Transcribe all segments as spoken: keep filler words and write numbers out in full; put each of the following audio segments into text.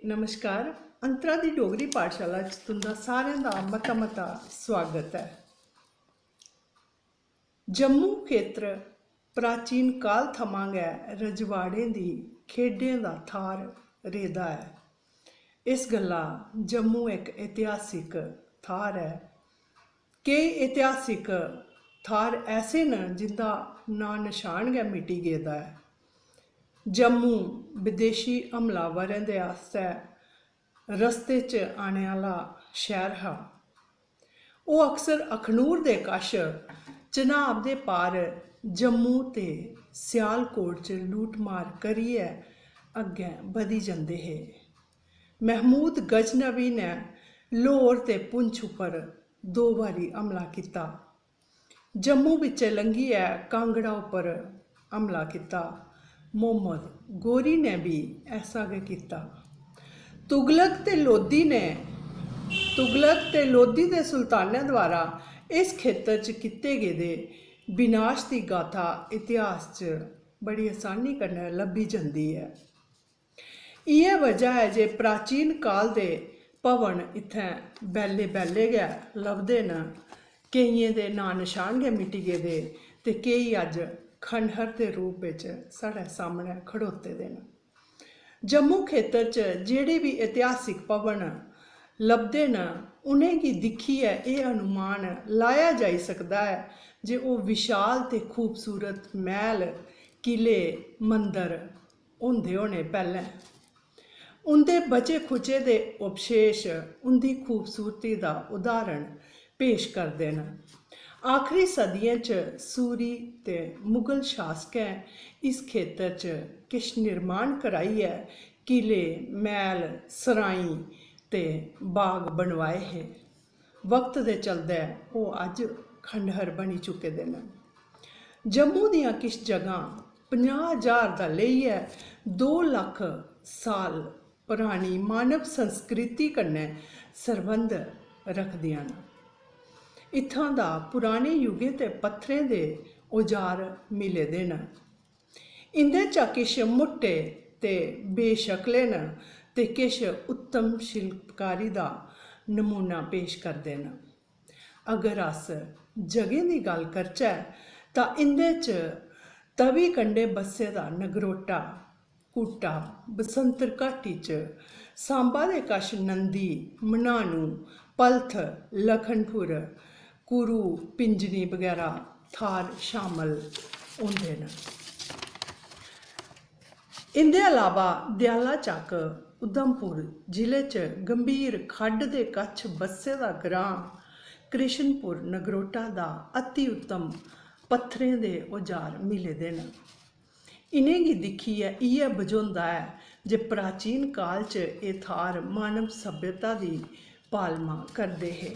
नमस्कार, अंतरा दी डोगरी पाठशाला च तुं'दा सारें दा मता मता स्वागत ऐ। जम्मू खेत्र प्राचीन काल थमां गै रजवाड़ें दी खेढें दा थाह्र रेह्दा ऐ। इस गल्ला जम्मू इक ऐतिहासिक थाह्र ऐ। केई ऐतिहासिक थाह्र ऐसे न जिं'दा नांऽ नशान गै मिटी गेदा ऐ। जम्मू बदेशी हमलावरें दे आस्तै रस्ते च आने आह्ला शैह्र हा। ओह् अक्सर अखनूर दे कश चनाब दे पार जम्मू ते सियालकोट च लूटमार करियै अग्गें बधी जंदे हे। महमूद गजनवी ने लाहौर ते पुंछ उप्पर दो बारी हमला कीता। जम्मू बिच्चे लंघियै कांगड़ा उप्पर हमला कीता। मोहम्मद गौरी ने बी ऐसा गै कीता। तुगलक ते लोदी ने तुगलक ते लोदी दे सुल्तानें द्वारा इस खेतर च कीते गेदे विनाश दी गाथा इतिहास च बड़ी असानी कन्नै लब्भी जंदी ऐ। इ'यै वजह ऐ जे प्राचीन काल दे भवन इत्थें बैल्ले-बैल्ले गै लभदे न। केइयें दे नांऽ नशान गै मिटी गेदे ते केई अज्ज खंडहर दे रूप बिच साढ़े सामनै खड़ोते दे न। जम्मू खेतर च जेह्ड़े बी ऐतिहासिक भवन लभदे न, उ'नेंगी दिक्खियै एह् अनुमान लाया जाई सकदा ऐ जे ओह् विशाल ते खूबसूरत मैह्ल, किले, मंदर होंदे होने पैह्लें। उं'दे बचे खुचे दे अवशेश उं'दी खूबसूरती दा उदाहरण पेश करदे न। आखरी सदियें च सूरी ते मुगल शासकें इस खेतर च किश निर्माण कराइयै किले, मैह्ल, सराईं ते बाग बनवाए हे। वक्त दे चलदे ओह् अज्ज खंडहर बनी चुके दे न। जम्मू दियां किश जगहां पंजाह् ज्हार दा लेइयै दो लक्ख साल परानी मानव संस्कृति कन्नै सरबंध रखदियां न। इत्थां दा पुराने युगें ते पत्थरें दे औजार मिले दे न। इं'दे चा किश मुट्टे ते बेशकले न ते किश उत्तम शिल्पकारी दा नमूना पेश करदे न। अगर अस जगहें दी गल्ल करचै तां इं'दे च तवी कंढे बस्से दा नगरोटा, कूटा, बसंतर घाटी च सांबा दे कश नंदी, मनानू, पलथ, लखनपुर, कुरू, पिंजनी बगैरा थाह्र शामल होंदे न। इं'दे अलावा दयाला चक्क उधमपुर जिले च गंभीर खड्ड दे कच्छ बस्से दा ग्रांऽ कृष्णपुर नगरोटा दा अति उत्तम पत्थरें दे औजार मिले दे न। इ'नेंगी दिक्खियै इ'यै बझोंदा ऐ जे प्राचीन काल च एह् थाह्र मानव सभ्यता दी पालमा करदे हे।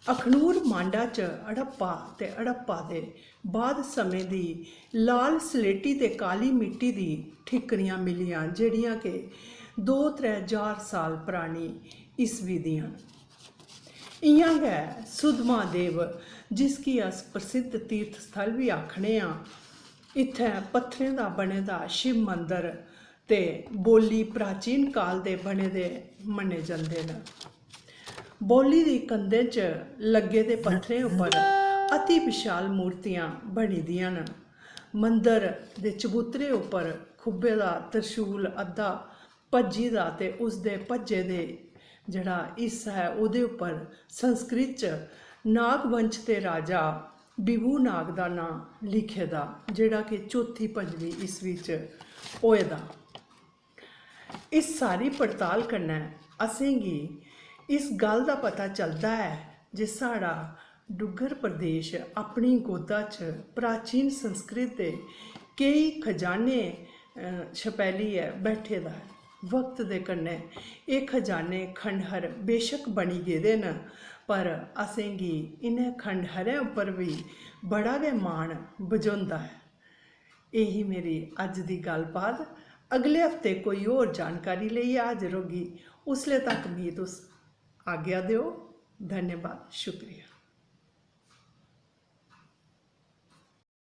अखनूर मांडा च हड़प्पा ते हड़प्पा दे बाद समें दी लाल सलेटी ते काली मिट्टी दी ठीकरियां मिलियां, जेह्ड़ियां के दो त्रै ज्हार साल परानी ईस्वी दियां न। इ'यां गै सुद्धमहादेव, जिसगी अस प्रसिद्ध तीर्थ स्थल बी आखने आं, इत्थें पत्थरें दा बने दा शिव मंदर ते बौली प्राचीन काल दे बने दे मन्ने जंदे न। बौली दी कंधें च लग्गे दे पत्थरें उप्पर अति विशाल मूर्तियां बनी दियां न। मंदर दे चबूतरे उप्पर खुब्बे दा त्रिशूल अद्धा भज्जी दा ते उसदे भज्जे दे जेह्ड़ा हिस्सा ऐ, ओह्दे उप्पर संस्कृत च नागवंश दे राजा विभू नाग दा नांऽ लिखे दा, जेह्ड़ा कि चौथी पंजमी ईस्वी च होए दा। इस सारी पड़ताल कन्नै असेंगी इस गल्ल दा पता चलदा ऐ जे साढ़ा डुग्गर प्रदेश अपनी गोदा च प्राचीन संस्कृत दे केई खजाने, अ, छपैलियै बैठे दा ऐ। वक्त दे कन्नै एह् खजाने खंडहर बेशक बनी गेदे न, पर असेंगी इ'नें खंडहरें उप्पर बी बड़ा गै मान बझोंदा ऐ। एही मेरी अज्ज दी गल्लबात। अगले हफ्ते कोई होर जानकारी लेइयै हाजर होगी। उसले तक मी तुस आज्ञा देओ। धन्यवाद, शुक्रिया।